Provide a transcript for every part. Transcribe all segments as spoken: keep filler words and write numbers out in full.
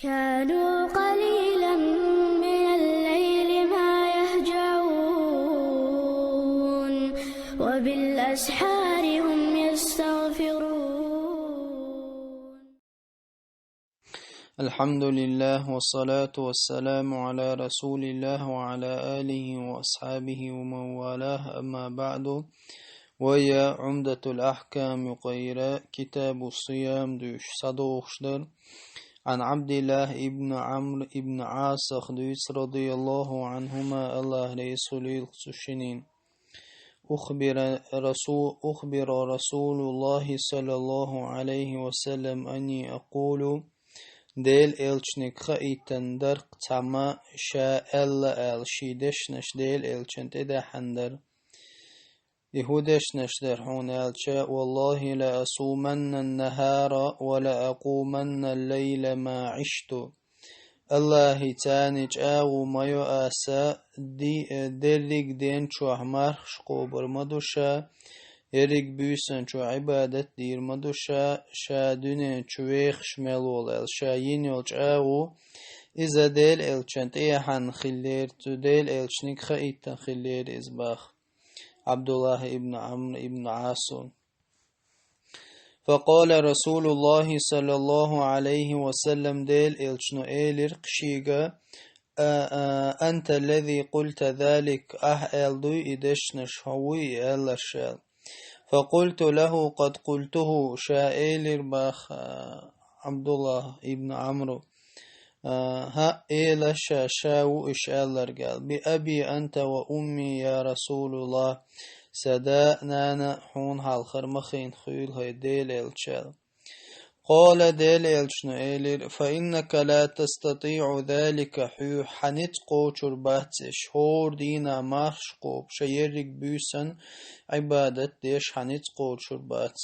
كانوا قليلا من الليل ما يهجعون، وبالأسحار هم يستغفرون. الحمد لله، والصلاة والسلام على رسول الله وعلى آله وأصحابه ومن والاه، أما بعد. ويا عمدة الأحكام يقير كتاب الصيام دوش صدوخش در. عن عبد الله ابن عمرو ابن عاص دويس رضي الله عنهما، الله رسول الخصوشنين. أخبر رسول، أخبر رسول الله صلى الله عليه وسلم أني أقول، Дел элчаниг хаийтан дар цхьамма ша аьлла аьлла, ший дешнаш Дел элчан тӀедаьхьан дар. И хӀун дешнаш дар хьуна аьлча: والله لأصومن النهار ولأقومن الليل ما عشت. Аллахьица чӀагӀо ма йо аса, ди-, дерриг ден чохь мархаш кхобур ма ду ша, ерриг буьйсан чу Ӏибадат дийр ма ду ша, ша дуьнен чу вехаш мел волу аьлла, ша йина йолу чӀагӀо, иза Дел элчан тӀехьан хиллера, цу Дел элчаниг хаийтан хиллера иза баха. Абдуллах ибн Амр ибн Ӏасун. فقال رسول الله صلى الله عليه وسلم, Дел элчано элира кхишига: «А, а, أنت الذي قلت ذلك, ахь аьлла дуй и дешнаш, хьо вуй и аьлларш?» аьлла. فقلت له: قد قلته, ша элира баха, а, Абдуллах ибн Амру. А, хӀаъ, эла ша, ша ву уьш аьлларг аьлла. «بأبي أنت وأمي يا رسول الله, сан да а, нана а хьуна хьалхара ма хиъна хуьйла, хӀай Дела элча», аьлла. قال, Дела элчано элира: «فإنك لا تستطيع ذلك, хьоьга хьан ницкъ кхочур бац уьш, хӀора дийнахь мархаш кхобуш, ерриг буьйсан Ӏибадат деш хьан ницкъ кхочур бац.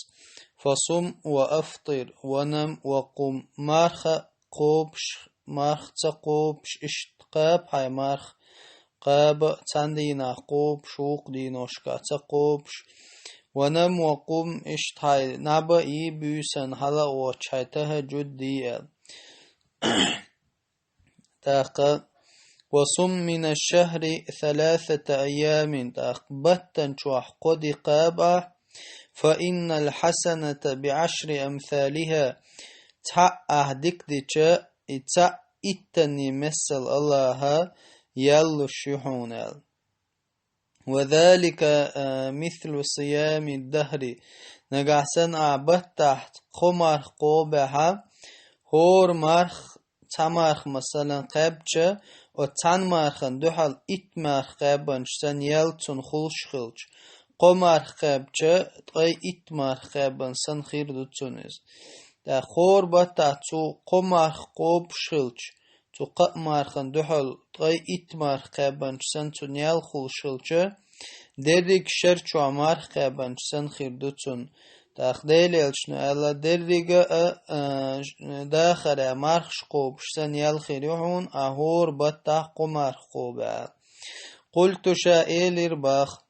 فصم وأفطر ونم وقم, марха кхобуш, марха ца кхобуш, иштта кхаба хьайн марха, кхаба а, цхьана дийнахь кхобуш, вукху дийношкахь ца кхобуш. ونم وقم, иштта хьайн наб а йий, буьйсанна хьала а воцуш, хьайн тахӀажжуд дий», аьлла. ТӀаккха: «وصم من الشهر ثلاثة أيام», тӀаккха баттана чохь кхо ди кхаба ахь, «فإن الحسنة بعشر أمثالها», цхьаъ ахь дика дича, и цхьаъ иттанний миссал Аллахьа ял луш ю хьуна аьлла. «وذلك, а, مثل صيام الدهر». Нагахь санна ахь баттахь кхо марха кхобехьа, хӀора марха, цхьа марха, масалан, кхаьбча, оцу цхьана мархан дуьхьал итт марха кхаьбанчу санна ял цунна хуьлуш хилча, кхо марха кхаьбча, ткъе итт марха кхаьбан санна хир ду цунна иза. ТӀаккха хӀора баттахь цо кхо марха кхобуш хилча, цу кхаа мархан дуьхьал ткъе итт марха кхаьбанчу санна цунна ял хуьлуш хилча, дерриг шер чохь марха кхаьбанчу санна хир ду цунна. ТӀаккха Дела элчано аьлла: «Деррига а, а, дахарехь мархаш кхобуш санна ял хир ю хьуна, ахь хӀора баттахь кхо марха кхобехьа». قلت, ша элира баха,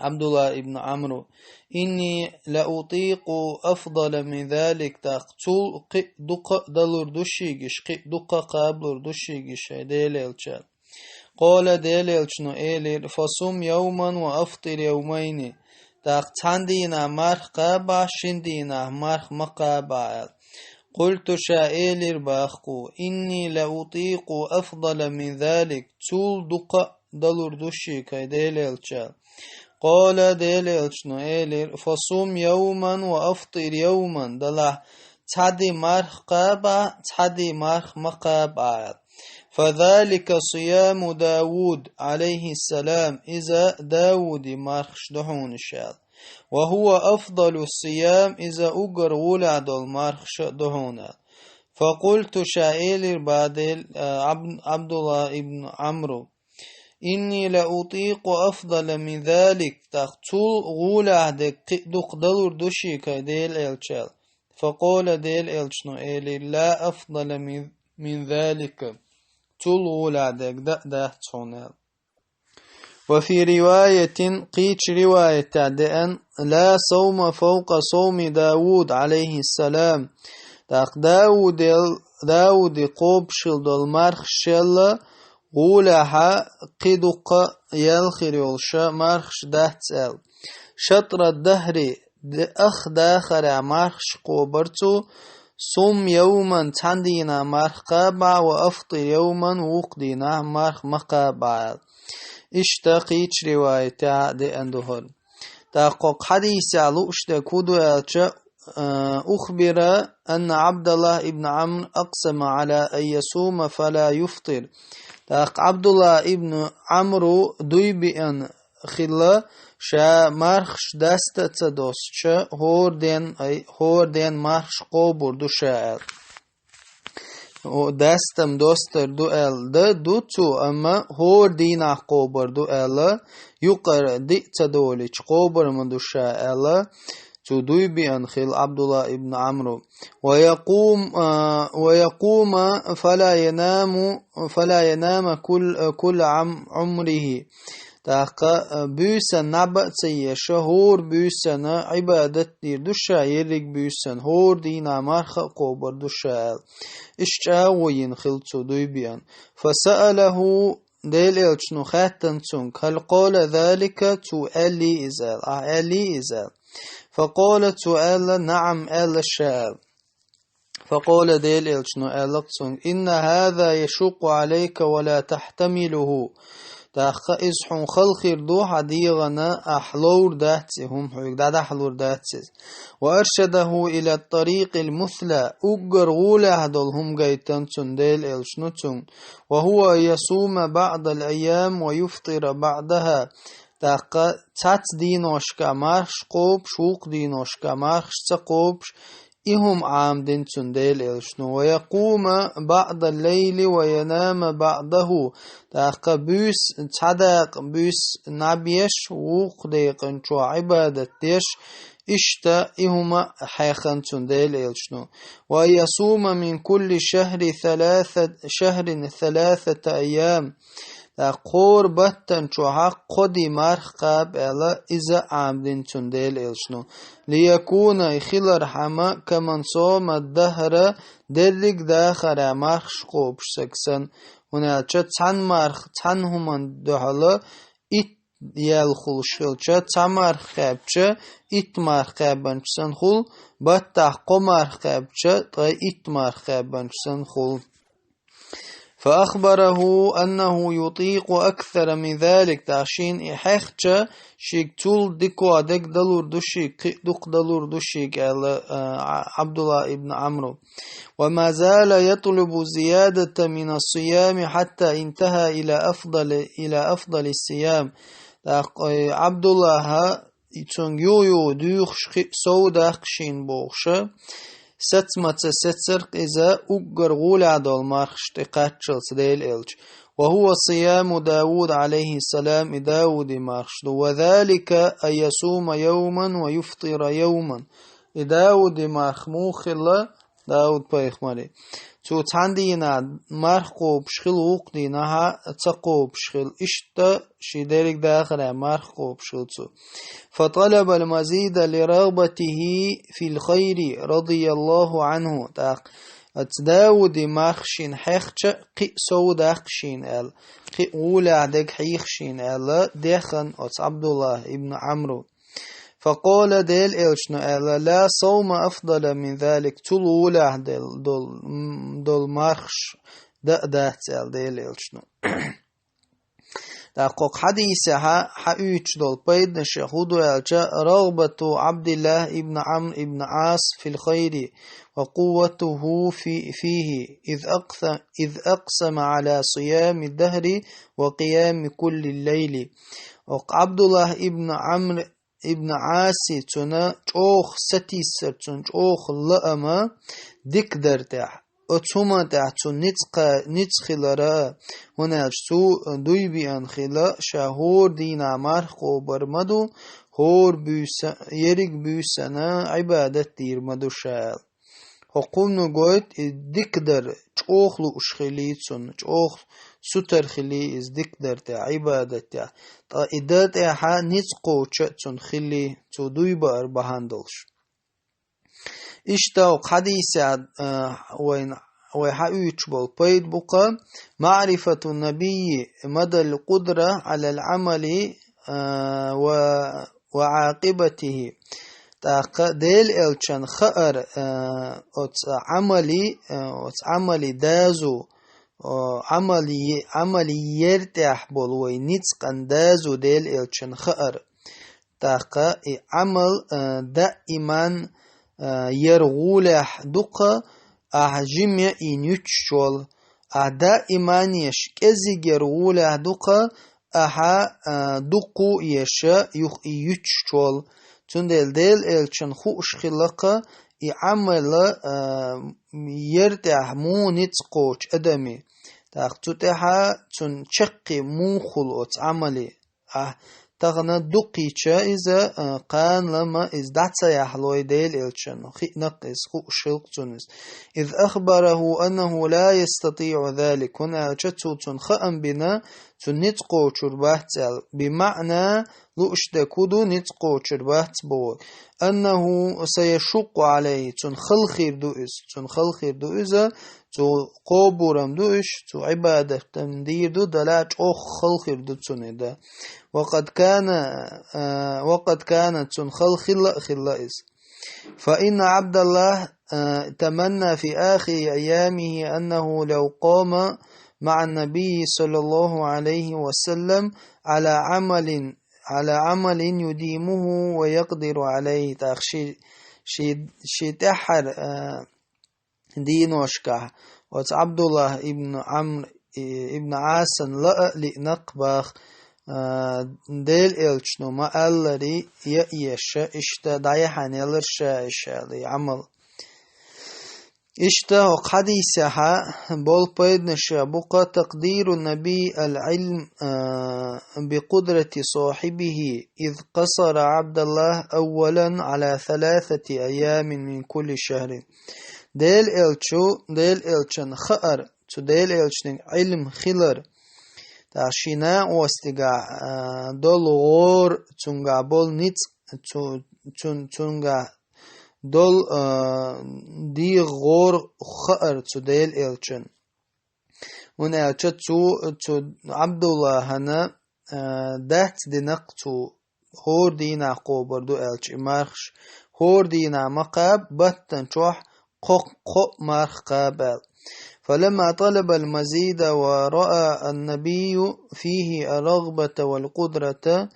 Абдулла ибн Амру: «إني لأطيق أفضل من ذلك», тӀаккха цул кхин а дукха а далур ду шийгаш, кхин а дукха а кхабалур ду шийгаш, хӀай Дела элча. قال, Дела элчано элира: «فصم يوما وأفطر يومين», тӀаккха цхьана дийнахь марха кхаба ахь, шина дийнахь марха ма кхаба ахь аьлла. قلت, ша элира баха кхо: «إني لأطيق أفضل من ذلك», цул дукха а далур ду шийга, хӀай Дела элча. قال, Дела элчано элира: «فصم يوما وأفطر يوما», далахь, цхьа ди марха кхаба ахь, цхьа ди марха ма кхаба ахь аьлла. «فذلك صيام داود عليه السلام», иза Дауди мархаш ду хьуна уьш аьлла. «وهو أفضل الصيام», иза уггар гӀолехь долу мархаш а ду хьуна аьлла. فقلت, ша элира баха Дел-, а, Аб-, Абдулла ибн Амру: «إني لأطيق أفضل من ذلك», тӀаккха цул гӀолехь дерг кхин а дукха далур ду шийга, хӀай Дела элча аьлла. فقال, Дела элчано элира: «لا أفضل من, من ذلك», цул гӀолехь дерг дан а дац хьуна аьлла. وفي رواية, кхечу риваятехь деана: «لا صوم فوق صوم داود عليه السلام», ТӀаккха Даудел, Дауди кхобуш хила долу мархаш шелла гӀолехьа кхин дуккха ял хир йолуш мархаш дац аьлла. Шатра дахри, де-, ах дахарехь мархаш кхобура цо, сум йовман цхьана дийнахь марха кхаба, ва афтир йовман вукху дийнахь марха ма кхаба аьлла. Иштта кхечу риваятехь деана ду хӀара. ТӀаккха кху хьадисехь лууш дерг хӀун ду аьлча, а, أخبر أن عبد الله بن عمرو أقسم على أن يصوم فلا يفطر. ТӀаккха Ӏабдулла ибн Ӏамру дуй биъна хилла, ша мархаш даста а ца достуш, хӀора ден, ай, хӀора ден мархаш кхобур ду ша аьлла. О, дастам достар ду аьлла, да, ду цо, амма хӀора дийнахь кхобур ду аьлла, юкъара диъ ца долийча кхобур ма ду ша аьлла, цо дуй биъна хилла Ӏабдулла ибн Ӏамру. Ва якъум-, а, ва якъума фала янаму, фала янама кул-, а, кулла Ӏам-, Ӏумрихи. ТӀаккха, а, буьйсан наб а ца еша, хӀора буьйсана Ӏибадат дийр ду ша, ерриг буьйсан, хӀора дийнахь марха а кхобур ду ша аьлла. Иштта чӀагӀо йина хилла цо дуй биъна. فسأله, Делан элчано хаьттина цуьнга, هل قال ذلك, цо аьллий иза аьлла, ахь аьллий иза аьлла. فقال, цо аьлла, نعم, аьлла ша аьлла. فقال, Делан элчано аьлла цуьнга, إن هذا يشق عليك ولا تحتمله. ТӀаккха иза хьуна хала хир ду, хьан дегӀана ахь ловр дац и хӀума, хьоьга дӀадахьалур дац иза. وأرشده إلى الطريق المثلى, уггар гӀолехь долу хӀума гайтина цунна Делан элчано цуьнга. وهو أن يصوم بعض الأيام ويفطر بعضها. ТӀаккха цхьацца дийношка мархаш кхобуш, вукху дийношка мархаш ца кхобуш, и хӀума Ӏамадина цунна Делан элчано. ويقوم بعض الليل وينام بعضه. ТӀаккха буьйса, цхьа дакъа буьйса наб еш, вукху декъана чохь Ӏибадат деш, иштта и хӀума хьехна цунна Делан элчано. وأن يصوم من كل شهر ثلاثة، شهر ثلاثة أيام. ТӀаккха хӀора баттана чохь кхо де марха кхаба аьлла, иза Ӏамадина цунна Делан элчано. ليكون, и хилархьама, كمن صام الدهر, дерриг дахарехь мархаш кхобуш стаг санна. ХӀунда аьлча цхьана марха, цхьана хӀуманна дуьхьал итт ял хуьлуш хилча, цхьа марха кхаьбча, итт марха кхаьбанча санна хуьлу, баттахь кхо марха кхаьбча, ткъа итт марха кхаьбанча санна хуьлу. فأخبره أنه يطيق أكثر من ذلك, тӀаккха шена и хьехча, шега цул дикох дерг далур ду шега, кхин а дукха далур ду шега, аьлла, а, Ӏабдулла ибн Ӏамру. وما زال يطلب زيادة من الصيام حتى انتهى إلى أفضل، إلى أفضل الصيام. ТӀаккха, э, Ӏабдуллахьа цуьнга юха-юха дуьйхуш кхин а сов даккха шена бохуша, саца ма ца сецара-кх иза уггар гӀолехь долу мархаш тӀе кхаччалц Делан элча. وهو صيام داود عليه السلام, и Дауди мархаш ду. وذلك أن يصوم يوما ويفطر يوما. И Дауди марха муха хилла, Дауд пайхамари. Цо цхьана дийнахь марха кхобуш хилла, вукху дийнахьа ца кхобуш хилла. Иштта шен дерриг дахарехь марха кхобуш хилла цо. فطلب المزيد لرغبته في الخير رضي الله عنه. ТӀаккха оцу Дауди марха шена хьехча, кхин а сов даккха шена аьлла, кхин а гӀолехь дерг хьеха шена аьлла, дехна оцу Ӏабдуллахь ибн Ӏамру. فقال, Делан элчано аьлла: لا صوم أفضل من ذلك, цул гӀолехь дел-, дол-, м, долу мархаш дан а дац аьлла Делан элчано. ТӀаккха кху хьадисехьа хьаоьцуш долу пайданаш хӀун ду аьлча, رغبة عبد الله بن عمرو بن العاص في الخير وقوته في، فيه، إذ أقس-، إذ أقسم على صيام الدهر وقيام كل الليل. Оцу Ӏабдуллахь ибн Ӏамр ибн Ӏаси цунна чӀогӀа сатийсар, цунна чӀогӀа лаама дика дар тӀехь. Оцу хӀуманна тӀехь цунна ницкъ, ницкъ хилара, хӀунда аьлча цо дуй биъна хилла, ша хӀора дийнахь марха кхобур ма ду, хӀора буьйса-, ерриг буьйсана Ӏибадат дийр ма ду ша аьлла. ХӀокхунна гойту и дика дар чӀогӀа лууш хилий цунна, чӀогӀа сутара хилий иза дика дар тӀехь, Ӏибадат тӀехь. Ткъа и дан тӀехьа ницкъ кхочу а цунна хилий, цо дуй баар бахьана долуш. Иштта хьадисехь, а, вайна, вай хьаоьцуш болу пайда бу-кх: معرفة النبي مدى القدرة على العمل, а, و، وعاقبته. ТӀаккха Делан элчан хаар, а, оцу Ӏамали, а, оцу Ӏамали дазо, о, Ӏамали, Ӏамали ер тӀехь болу вай ницкъан дазо Делан элчан хаар. ТӀаккха и Ӏамал, а, даиман, а, ер гӀолехь ду-кх, ахьа жима йина юьтуш волу. Ахьа даиман еш кӀеззиг ер гӀолехь ду-кх, ахьа, а, дукха еш юха и юьтуш волу. Цундела Делан элчан хууш хилла-кх и Ӏамал, а, ер тӀехь муха ницкъ кхочу адамийн. ТӀаккха цу тӀехь цунна чаккхе муха хуьлу оцу Ӏамалан. Ахь тахана дукхийча иза, а, кхана-м иза дӀа ца яхьалой Делан элчан, хиъна-кх иза, хууш хилла-кх цунна иза. إذ أخبره أنه لا يستطيع ذلك, хӀунда аьлча цо цунна хаам бина, цунна ницкъ кхочур бац аьлла. بمعنى, лууш дерг хӀун ду, ницкъ кхочур бац бохург. أنه سيشق عليه, цунна хала хир ду иза, цунна хала хир ду иза, цо кхобур-м ду уьш, цо Ӏибадат-м дийр ду, делахь чӀогӀа хала хир ду цунна и дан. وقد كان, а, وقد كان, цунна хала хилла а хилла иза. فإن عبد الله, а, تمنى في آخر أيامه أنه لو قام مع النبي صلى الله عليه وسلم على عمل, على عمل يديمه ويقدر عليه. ТӀаккха ши, ши, ши тӀаьххьара, а, дийношкахь оцу Ӏабдуллахь ибн Ӏамр ибн Ӏасан лаа а лиъна-кх боху, а, Делан элчано ма-аллара, яа еш, иштта дӀаяхьна ялара ша и ша и Ӏамал. Иштта хӀокху хьадисехь болу пайданаш бу-кх: تقدير النبي العلم, а, بقدرة صاحبه, إذ قصر عبد الله أولا على ثلاثة أيام من كل شهر. Делан элчо, Делан элчан хаар, цу Делан элчанан Ӏилма хилар, тӀаккха шен накъостигахь, а, долу гӀора, цуьнгахь болу ницкъ, цу-, цун-, цуьнгахь долу, а, дегӀан гӀора хаар цу Делан элчан. ХӀунда аьлча цо, цу Ӏабдуллахьана, а, дац дина-кх цо, хӀора дийнахь кхобур ду аьлча и мархаш, хӀора дийнахь ма кхаба, баттана чохь кхо-, кхоъ марха кхаба аьлла. فلما طلب المزيد ورأى النبي فيه الرغبة والقدرة,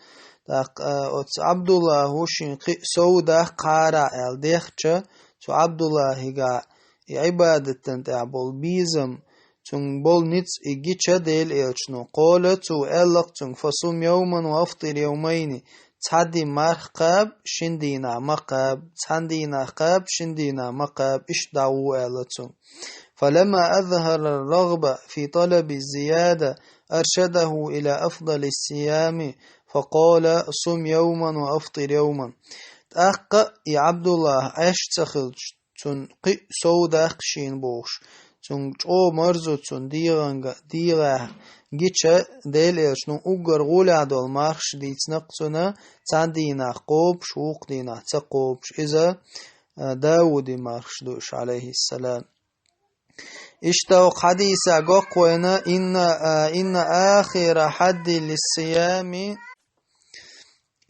тӀаккха, а, оцу Ӏабдуллахьо шен кхин а сов даккхара аьлла дехча, цу Ӏабдуллахьигахь и Ӏибадатан тӀехь болу безам, цуьнга болу ницкъ и гича Делан элчано, قال, цо аьлла-кх цуьнга: فصم يوما وأفطر يومين, цхьа дийнахь марха кхаба, шина дийнахь ма кхаба, цхьана дийнахь кхаба, шина дийнахь ма кхаба, иштта дӀагӀо аьлла цуьнга. فلما أظهر الرغبة في طلب الزيادة أرشده إلى أفضل الصيام، فقال: صم يوما وأفطر يوما. ТӀаккха и Ӏабдуллахь Ӏаш ца хилча, цунна кхин а сов даккха шена бохуш, цуьнга чӀогӀа марзо цунна дегӀанга-, дегӀехь гича, Делан элчано уггар гӀолехь долу мархаш дийцина-кх цунна, цхьана дийнахь кхобуш, вукху дийнахь ца кхобуш. Иза, а, Даудин мархаш ду уьш, Ӏалайхиссалам. Иштта хӀокху хьадисехь го кху вайна: إن, а, إن آخر حد للصيام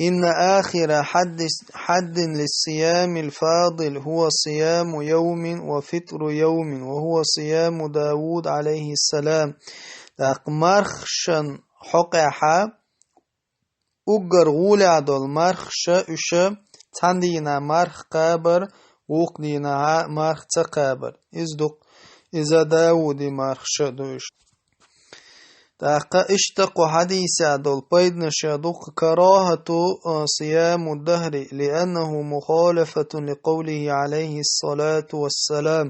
إن آخر حد، حد للصيام الفاضل هو صيام يوم وفطر يوم، وهو صيام داود عليه السلام. ТӀаккха мархашан хьокъехьа уггар гӀолехь долу мархаша уьша цхьана дийнахь марха кхабар, вукху дийнахьа марха ца кхабар. Иза ду-кх, иза Даудин мархаша ду уьш. ТӀаккха иштта кху хьадисехь долу пайданаш ду-кх: كراهة صيام الدهر، لأنه مخالفة لقوله عليه الصلاة والسلام: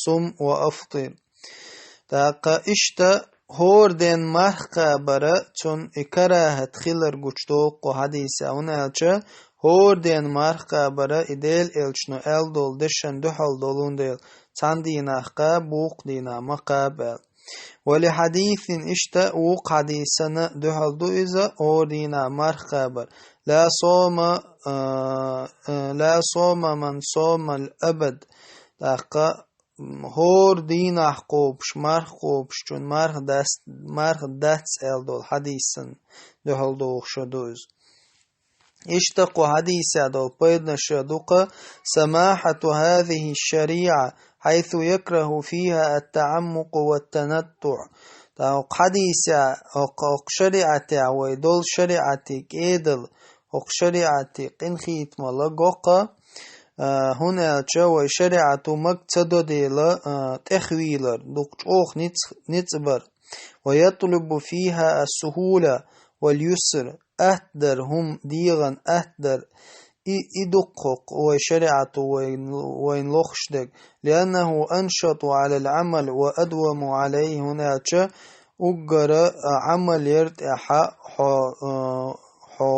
صم وأفطر. ТӀаккха иштта хӀора ден марха кхабара цунна и карахӀат хилар гучудолу кху хьадисехь, хӀунда аьлча хӀора ден марха кхабара и Делан элчано аьлла долу дешан дуьхьал долун дела, цхьана дийнахь кхаба, вукху дийнахь ма кхаба аьлла. ولحديث، иштта вукху хьадисана дуьхьал ду иза, хӀора дийнахь марха кхабар: لا صام، а, а, لا صام من صام الأبد. ТӀаккха, м, хӀора дийнахь кхобуш, марха кхобуш, чун марха дац, марха дац аьлла долу хьадисан дуьхьал догӀуш а ду иза. Иштта кху хьадисехь долу пайданаш а ду-кха: سماحة هذه الشريعة حيث يكره فيها التعمق والتنطع. ТӀаккха хьадисехь, хӀокху, хӀокху шариӀатехь вай долу шариӀатан кӀедал, хӀокху шариӀатан къинхетамалла го-кха, а, хӀунда аьлча вай шариӀато мага ца до дела, а, тӀехвийлар, дукха чӀогӀа ниц-, ницкъбар. ويطلب فيها السهولة واليسر, атдар, хӀума дегӀан атдар, и, и дуккха вай шариӀато вайн, вайна лохуш дерг. لأنه أنشط على العمل وأدوم عليه, хӀунда аьлча уггара, а, Ӏамал яра тӀехь хьо, а, хьо,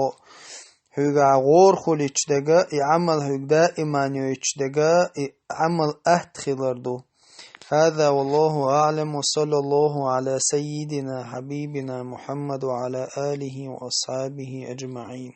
хьоьгахь гӀора хуьлуьйтуш дерг, и Ӏамал хьоьга даиман йойтуш дерг, и Ӏамал атта хилар ду. هذا والله أعلم، وصلى الله على سيدنا حبيبنا محمد وعلى آله وأصحابه أجمعين.